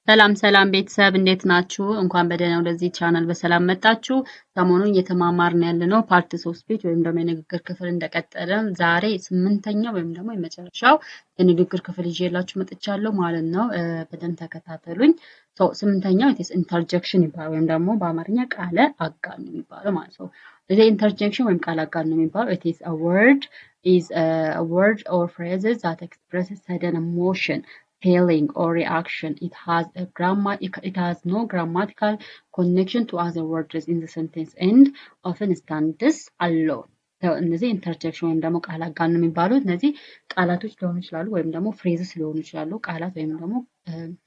ሰላም ሰላም ቤተሰብ፣ እንዴት ናችሁ? እንኳን በደህና ወደዚህ ቻናል በሰላም መጣችሁ። ሰሞኑን እየተማማርን ያለነው parts of speech ወይም ደግሞ የንግግር ክፍል እንደቀጠለ ዛሬ ስምንተኛው ወይም ደግሞ የመጨረሻው የንግግር ክፍል ይዤላችሁ መጥቻለሁ ማለት ነው። በደንብ ተከታተሉኝ። ስምንተኛው it's interjection ይባላል ወይም ደግሞ በአማርኛ ቃለ አጋኖ ነው የሚባለው ማለት ነው። እዚህ interjection ወይም ቃለ አጋኖ ነው የሚባለው it is a word is a word or phrases that expresses sudden emotion, feeling or reaction. It has no grammatical connection to other words in the sentence and often stands alone. እነዚህ interjection ወይም ደግሞ ቃለ አጋኖ የሚባሉት እነዚህ ቃላቶች ሊሆኑ ይችላሉ፣ ወይም ደግሞ phrases ሊሆኑ ይችላሉ። ቃላት ወይም ደግሞ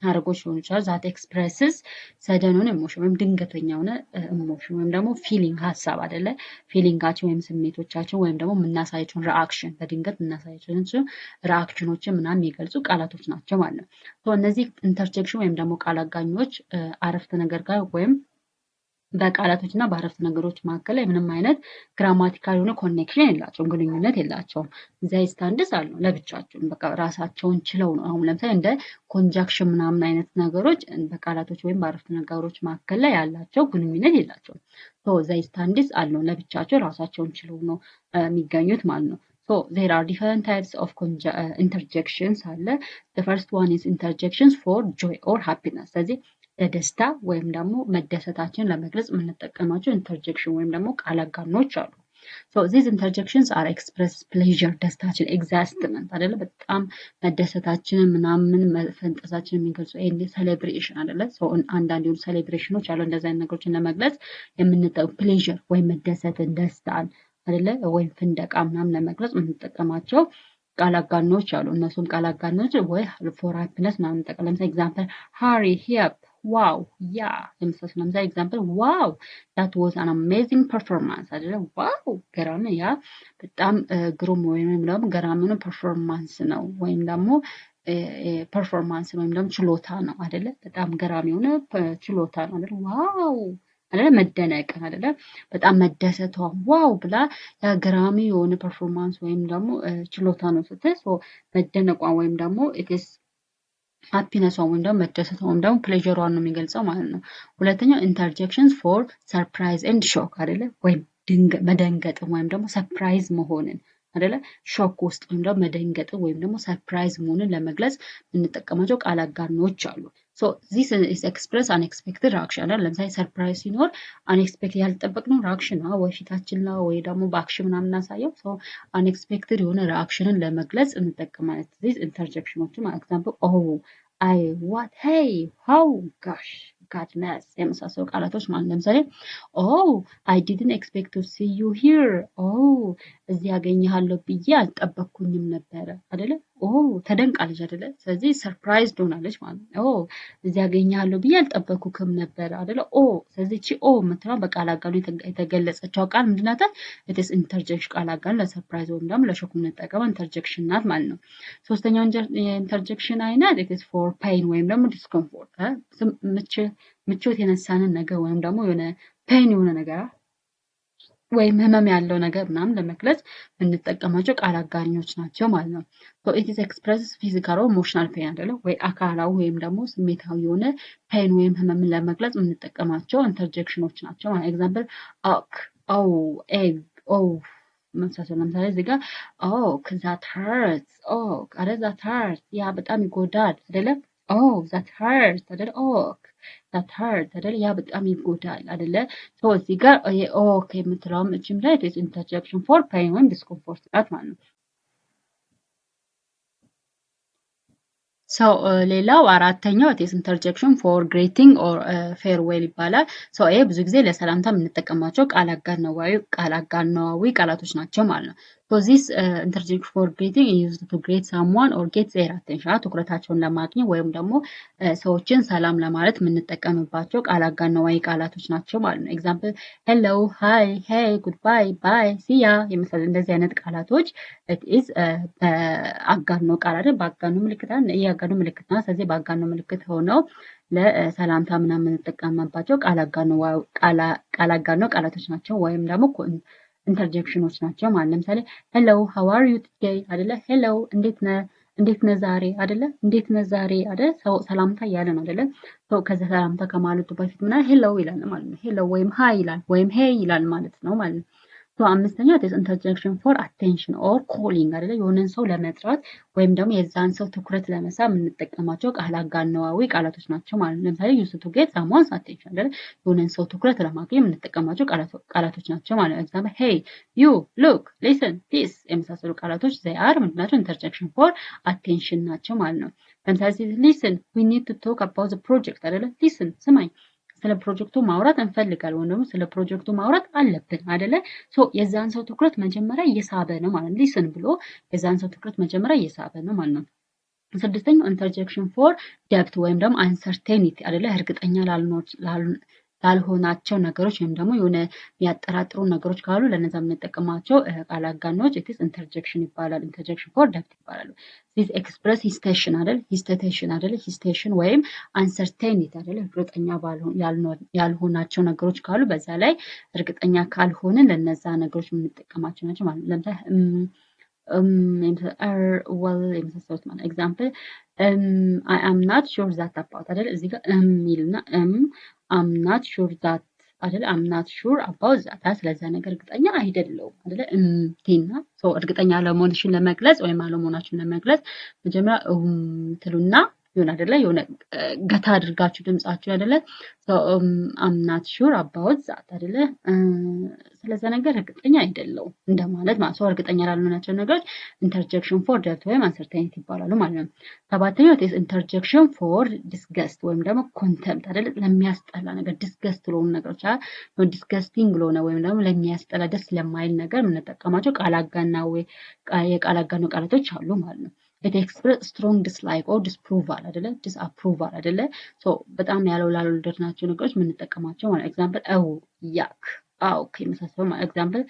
ሀረጎች ሊሆኑ ይችላሉ። That expresses sudden የሆነ emotion ወይም ድንገተኛ የሆነ emotion ወይም ደግሞ feeling ሀሳብ አይደለ፣ feeling ኣችን ወይም ስሜቶቻችን ወይም ደግሞ የምናሳያቸውን reaction፣ በድንገት የምናሳያቸውን reaction ኖችን ምናምን የሚገልጹ ቃላቶች ናቸው ማለት ነው። እነዚህ interjection ወይም ደግሞ ቃለ አጋኖዎች አረፍተ ነገር ጋር ወይም በቃላቶች እና በአረፍተ ነገሮች መካከል ላይ ምንም አይነት grammatical የሆነ connection የላቸውም፣ ግንኙነት የላቸውም። They stands alone ለብቻቸው በቃ ራሳቸውን ችለው ነው። አሁን ለምሳሌ እንደ conjunction ምናምን አይነት ነገሮች በቃላቶች ወይም በአረፍተ ነገሮች መካከል ላይ ያላቸው ግንኙነት የላቸውም። They stands alone፣ ለብቻቸው ራሳቸውን ችለው ነው የሚገኙት ማለት ነው። So there are different types of interjections አለ። The first one is interjections for joy or happiness። ስለዚህ ለደስታ ወይም ደግሞ መደሰታችንን ለመግለጽ የምንጠቀማቸው interjection ወይም ደግሞ ቃለ አጋኖች አሉ። So these interjections are express pleasure፣ ደስታችን፣ excitement አይደለ፣ በጣም መደሰታችንን ምናምን መፈንጠዛችንን የሚገልጹ celebration አይደለ፣ አንዳንድ የሆኑ celebration ኖች አሉ። እንደዚህ አይነት ነገሮችን ለመግለጽ የምንጠቀም pleasure ወይም መደሰትን፣ ደስታን አይደለ፣ ወይም ፍንደቃ ምናምን ለመግለጽ የምንጠቀማቸው ቃለ አጋኖች አሉ። እነሱም ቃለ አጋኖች ወይ for happiness ምናምን እንጠቀም። ለምሳሌ example hurray፣ hip፣ wow፣ yeah የመሳሰሉ። ለምሳሌ example "Wow, that was an amazing performance" አይደለ? Wow ገራሚ፣ ያ በጣም ግሩም ወይም ደግሞ ገራሚ የሆነ performance ነው ወይም ደግሞ performance ወይም ደግሞ ችሎታ ነው አይደለ? በጣም ገራሚ የሆነ ችሎታ ነው አይደለ? Wow አይደለ? መደነቅ አይደለ? በጣም መደሰቷ wow ብላ ያ ገራሚ የሆነ performance ወይም ደግሞ ችሎታ ነው ስትል መደነቋ ወይም ደግሞ it's happiness ሷን ወይም ደግሞ መደሰቷ ወይም ደግሞ pleasure ሯን ነው የሚገልጸው ማለት ነው። ሁለተኛው interjections for surprise and shock አይደለ? ወይም መደንገጥን ወይም ደግሞ surprise መሆንን አይደለ? Shock ውስጥ ወይም ደግሞ መደንገጥን ወይም ደግሞ surprise መሆንን ለመግለጽ የምንጠቀማቸው ቃለ አጋኖች አሉ። So this is express unexpected reaction አይደል? ለምሳሌ surprise ሲኖር unexpected ያልጠበቅነው reaction ነው ወይ ፊታችን ላይ ወይ ደግሞ በ action ምናምን እናሳየው። So unexpected የሆነ reaction ን ለመግለጽ እንጠቀማለን። This interjection ኖች example oh፣ I፣ what፣ hey፣ how፣ gosh፣ goodness የመሳሰሉ ቃላቶች ማለት። ለምሳሌ "Oh, I didn't expect to see you here." Oh፣ እዚህ ያገኘሃለሁ ብዬ አልጠበቅኩኝም ነበረ አይደለ? Oh ተደንቃለች አይደለ? ስለዚህ surprise ሆናለች ማለት ነው። Oh፣ እዚህ ያገኘሃለሁ ብዬ አልጠበቅኩም ነበረ አይደለ? Oh፣ ስለዚህ እቺ oh የምትለው በቃለ አጋኖ የተገለጸችው ቃል ምንድን ናት? It's interjection፣ ቃለ አጋኖ ለ surprise ወይም ደግሞ ለ shock የምንጠቀመው interjection ናት ማለት ነው። ሶስተኛው የ interjection አይነት it's for pain ወይም ደግሞ discomfort፣ ምቾት የነሳንን ነገር ወይም ደግሞ የሆነ pain የሆነ ነገር ወይም ህመም ያለው ነገር ምናምን ለመግለጽ የምንጠቀማቸው ቃለ አጋኖች ናቸው ማለት ነው። It is express physical or emotional pain አይደለ ወይ፣ አካላዊ ወይም ደግሞ ስሜታዊ የሆነ pain ወይም ህመምን ለመግለጽ የምንጠቀማቸው interjection ኖች ናቸው ማለት። Example ouch፣ ow፣ egg፣ oof መሳሰሉ። ለምሳሌ እዚህ ጋር "Ouch, that hurts." Ouch አረ that hurts፣ ያ በጣም ይጎዳል አይደለ? Oh, that hurts አይደለ? Ouch, that hurt አይደለ? ያ በጣም ይጎዳል አይደለ? So እዚህ ጋር ouch የምትለውም እችም ላይ interjection for pain ወይም discomfort ናት ማለት ነው። So ሌላው አራተኛው it's interjection for greeting or farewell ይባላል። So ይሄ ብዙ ጊዜ ለሰላምታ የምንጠቀማቸው ቃለ አጋኖዊ ቃላቶች ናቸው ማለት ነው። So this interjection for greeting used to greet someone or get their attention፣ ትኩረታቸውን ለማግኘት ወይም ደግሞ ሰዎችን ሰላም ለማለት የምንጠቀምባቸው ቃለ አጋኖዊ ቃላቶች ናቸው ማለት ነው። Example hello፣ hi፣ hey፣ goodbye፣ bye፣ see ya የመሳሰሉ እንደዚህ አይነት ቃላቶች is በአጋኖ ቃል አይደል፣ በአጋኖ ምልክት፣ የአጋኖ ምልክት ነው። ስለዚህ በአጋኖ ምልክት ሆነው ለሰላምታ ምናምን የምንጠቀምባቸው ቃለ አጋኖ ቃላቶች ናቸው ወይም ደግሞ interjection ኖች ናቸው ማለት። ለምሳሌ "Hello, how are you today?" አይደለ? Hello እንዴት ነህ? እንዴት ነህ ዛሬ አይደለ? እንዴት ነህ ዛሬ አይደለ? ሰው ሰላምታ እያለ ነው አይደለ? ሰው ከዛ ሰላምታ ከማለቱ በፊት ምናምን hello ይላል ማለት ነው። Hello ወይም hi ይላል ወይም hey ይላል ማለት ነው። So አምስተኛው interjection for attention or calling አይደለ? የሆነን ሰው ለመጥራት ወይም ደግሞ የዛን ሰው ትኩረት ለመሳብ የምንጠቀማቸው ቃል አጋነዋዊ ቃላቶች ናቸው ማለት ነው። ለምሳሌ used to get someone's attention አይደለ? የሆነን ሰው ትኩረት ለማግኘት የምንጠቀማቸው ቃላቶች ናቸው ማለት ነው። Example hey፣ you፣ look፣ listen፣ this የመሳሰሉ ቃላቶች they are ምንድን ናቸው? Interjection for attention ናቸው ማለት ነው። ለምሳሌ listen, we need to talk about the project አይደለ? Listen ስማኝ፣ ስለ ፕሮጀክቱ ማውራት እንፈልጋለን ወይም ደግሞ ስለ ፕሮጀክቱ ማውራት አለብን አይደለ? So የዛን ሰው ትኩረት መጀመሪያ እየሳበ ነው ማለት ነው። Listen ብሎ የዛን ሰው ትኩረት መጀመሪያ እየሳበ ነው ማለት ነው። ስድስተኛው interjection for doubt ወይም ደግሞ uncertainty አይደለ? እርግጠኛ ላልሆናቸው ነገሮች ወይም ደግሞ የሆነ የሚያጠራጥሩ ነገሮች ካሉ ለነዛ የምንጠቀማቸው ቃል አጋኖች it's interjection ይባላል። Interjection for doubt ይባላሉ። This express hesitation አይደል? Hesitation አይደል? Hesitation ወይም uncertainty አይደል? እርግጠኛ ያልሆናቸው ነገሮች ካሉ በዛ ላይ እርግጠኛ ካልሆንን ለነዛ ነገሮች የምንጠቀማቸው ናቸው ማለት ነው። ለምሳሌ well የመሳሰሉት ማለት example I am not sure that about አይደል? እዚህ ጋር ይልና I'm not sure that አይደል? I'm not sure about that፣ ስለዛ ነገር እርግጠኛ አይደለሁም አይደለ? ቲና so እርግጠኛ አለመሆንሽን ለመግለጽ ወይም አለመሆናችሁን ለመግለጽ መጀመሪያ ትሉና ይሆን አይደለ? የሆነ ገታ አድርጋችሁ ድምጻችሁ አይደለ? I'm not sure about that አይደለ? ስለዛ ነገር እርግጠኛ አይደለሁም እንደማለት ማለት ነው። እርግጠኛ ላልሆናቸው ነገሮች interjection for doubt ወይም uncertainty ይባላሉ ማለት ነው። ሰባተኛው interjection for disgust ወይም ደግሞ contempt አይደለ? ለሚያስጠላ ነገር፣ disgust ለሆኑ ነገሮች፣ disgusting ለሆነ ወይም ደግሞ ለሚያስጠላ፣ ደስ ለማይል ነገር የምንጠቀማቸው ቃል አጋናዊ የቃል አጋኖ ቃላቶች አሉ ማለት ነው። It express strong dislike or disapproval አይደለ? Disapproval አይደለ? So በጣም ያለው ላልወደድናቸው ነገሮች የምንጠቀማቸው ማለት example ew፣ yuck፣ auk የመሳሰሉ ማለት example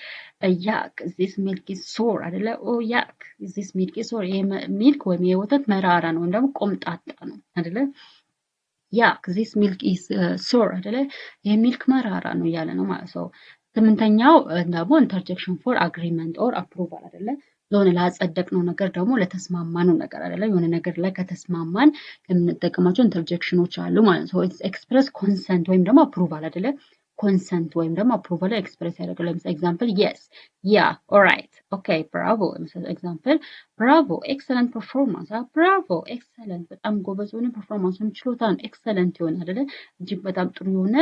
yuck, this milk is sour አይደለ? Oh, yuck, this milk is sour፣ ይሄ milk ወይም የወተት መራራ ነው ወይም ደግሞ ቆምጣጣ ነው አይደለ? Yuck, this milk is sour አይደለ? ይሄ milk መራራ ነው እያለ ነው ማለት ነው። ስምንተኛው ደግሞ interjection for agreement or approval አይደለ? ለሆነ ላጸደቅነው ነገር ደግሞ ለተስማማነው ነገር አይደለ? የሆነ ነገር ላይ ከተስማማን የምንጠቀማቸው interjection ኖች አሉ ማለት ነው። Express consent ወይም ደግሞ approval አይደለ? Consent ወይም ደግሞ approval express ያደርጋል። ለምሳሌ example yes፣ yeah፣ alright፣ okay፣ bravo። Example bravo, excellent performance፣ bravo, excellent፣ በጣም ጎበዝ የሆነ performance ወይም ችሎታ ነው። Excellent የሆነ አይደለ? እጅግ በጣም ጥሩ የሆነ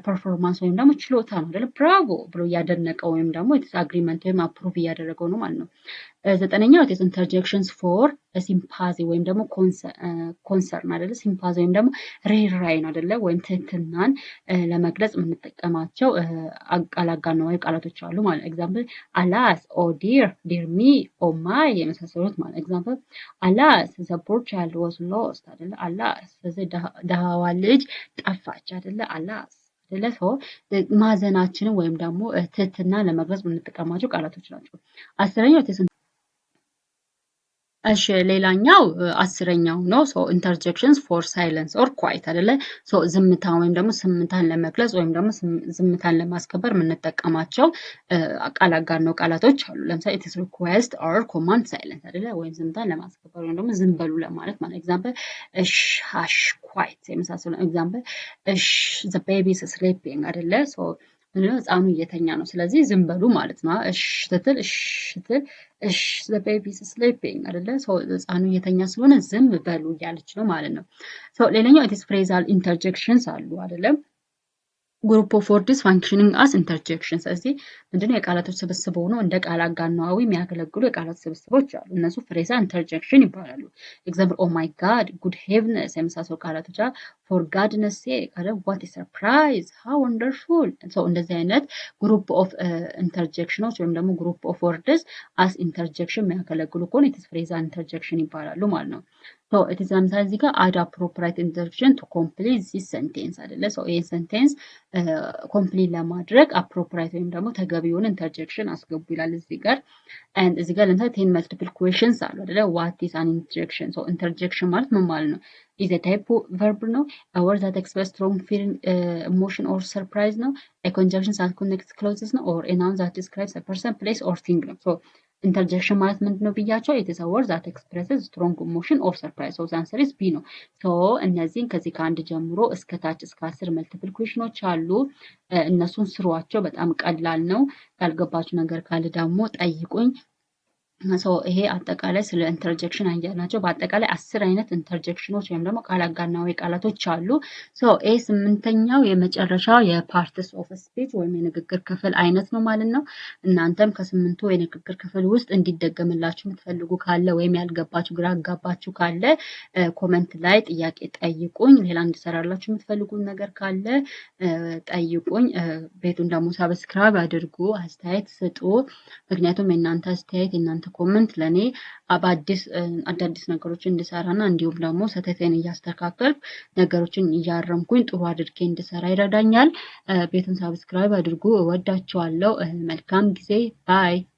performance ወይም ደግሞ ችሎታ ነው አይደለ? Bravo ብሎ እያደነቀው ወይም ደግሞ it's agreement ወይም approve እያደረገው ነው ማለት ነው። ዘጠነኛው it's interjections for sympathy ወይም ደግሞ concern አይደለ? Sympathy ወይም ደግሞ ርህራሄ ነው አይደለ? ወይም ትህትናን ለመግለጽ የምንጠቀማቸው ቃል አጋኖ ቃላቶች አሉ ማለት ነው። Example alas፣ oh dear፣ dear me፣ oh my የመሳሰሉት ማለት example alas, the poor child was lost አይደለ? Alas፣ ስለዚህ ደሃዋ ልጅ ጠፋች አይደለ? Alas አይደለ? ሰው ማዘናችንን ወይም ደግሞ ትህትና ለመግለጽ የምንጠቀማቸው ቃላቶች ናቸው። አስረኛው፣ እሺ፣ ሌላኛው 10ኛው ነው። So interjections for silence or quiet አይደለ? So ዝምታ ወይም ደግሞ ዝምታን ለመግለጽ ወይም ደግሞ ዝምታን ለማስከበር የምንጠቀማቸው ቃል አጋኖ ቃላቶች አሉ። ለምሳሌ it's request or command silence አይደለ? ወይም ዝምታን ለማስከበር ወይም ደግሞ ዝም በሉ ለማለት ማለት example shh፣ hush፣ quiet የመሳሰሉ example shh, the baby is sleeping አይደለ? So ምንድነው? ህፃኑ እየተኛ ነው። ስለዚህ ዝም በሉ ማለት ነው። እሽ ስትል እሽ ስትል shh, the baby is sleeping አይደለ? So ህፃኑ እየተኛ ስለሆነ ዝም በሉ እያለች ነው ማለት ነው። So ሌላኛው it's phrasal interjections አሉ አይደለም? Group of words functioning as interjection። ስለዚህ ምንድነው? የቃላቶች ስብስብ ሆኖ እንደ ቃል አጋኖአዊ የሚያገለግሉ የቃላት ስብስቦች አሉ። እነሱ phrasal interjection ይባላሉ። Example oh my God፣ good heavens የመሳሰሉ ቃላቶች፣ for goodness sake፣ what surprise፣ how wonderful። እንደዚህ አይነት group of interjection ኖች ወይም ደግሞ group of words as interjection የሚያገለግሉ ከሆነ it's phrasal interjection ይባላሉ ማለት ነው። It's ለምሳሌ እዚህ ጋር add appropriate interjection to complete this sentence አይደለ? So ይህን sentence complete ለማድረግ appropriate ወይም ደግሞ ተገቢውን interjection አስገቡ ይላል እዚህ ጋር። And እዚህ ጋር ለምሳሌ 10 multiple questions አሉ አይደለ? What is an interjection? So interjection ማለት ምን ማለት ነው? Is a type of verb ነው? A word that express strong feeling, emotion or surprise ነው? A conjunction that connects clauses ነው? Or a noun that describes a person, place or thing ነው? So Interjection ማለት ምንድን ነው ብያቸው፣ it's word that expresses strong emotion or surprise። So answer is B ነው። So እነዚህን ከዚህ ከአንድ ጀምሮ እስከ ታች እስከ 10 multiple question ኖች አሉ። እነሱን ስሯቸው። በጣም ቀላል ነው። ያልገባችሁ ነገር ካለ ደግሞ ጠይቁኝ። So ይሄ አጠቃላይ ስለ interjection አያናቸው። በአጠቃላይ 10 አይነት interjection ኖች ወይም ደግሞ ቃል አጋናዊ ቃላቶች አሉ። So ይሄ ስምንተኛው የመጨረሻው የ parts of speech ወይም የንግግር ክፍል አይነት ነው ማለት ነው። እናንተም ከስምንቱ የንግግር ክፍል ውስጥ እንዲደገምላችሁ የምትፈልጉ ካለ ወይም ያልገባችሁ ግራ ያጋባችሁ ካለ comment ላይ ጥያቄ ጠይቁኝ። ሌላ እንድሰራላችሁ የምትፈልጉ ነገር ካለ ጠይቁኝ። ቤቱን ደግሞ subscribe አድርጉ፣ አስተያየት ስጡ። ምክንያቱም የእናንተ አስተያየት፣ የእናንተ comment ለእኔ በአዲስ አዳዲስ ነገሮችን እንድሰራና እንዲሁም ደግሞ ስህተቴን እያስተካከልኩ፣ ነገሮችን እያረምኩኝ ጥሩ አድርጌ እንድሰራ ይረዳኛል። ቤቱን subscribe አድርጉ። እወዳችኋለሁ። መልካም ጊዜ። Bye።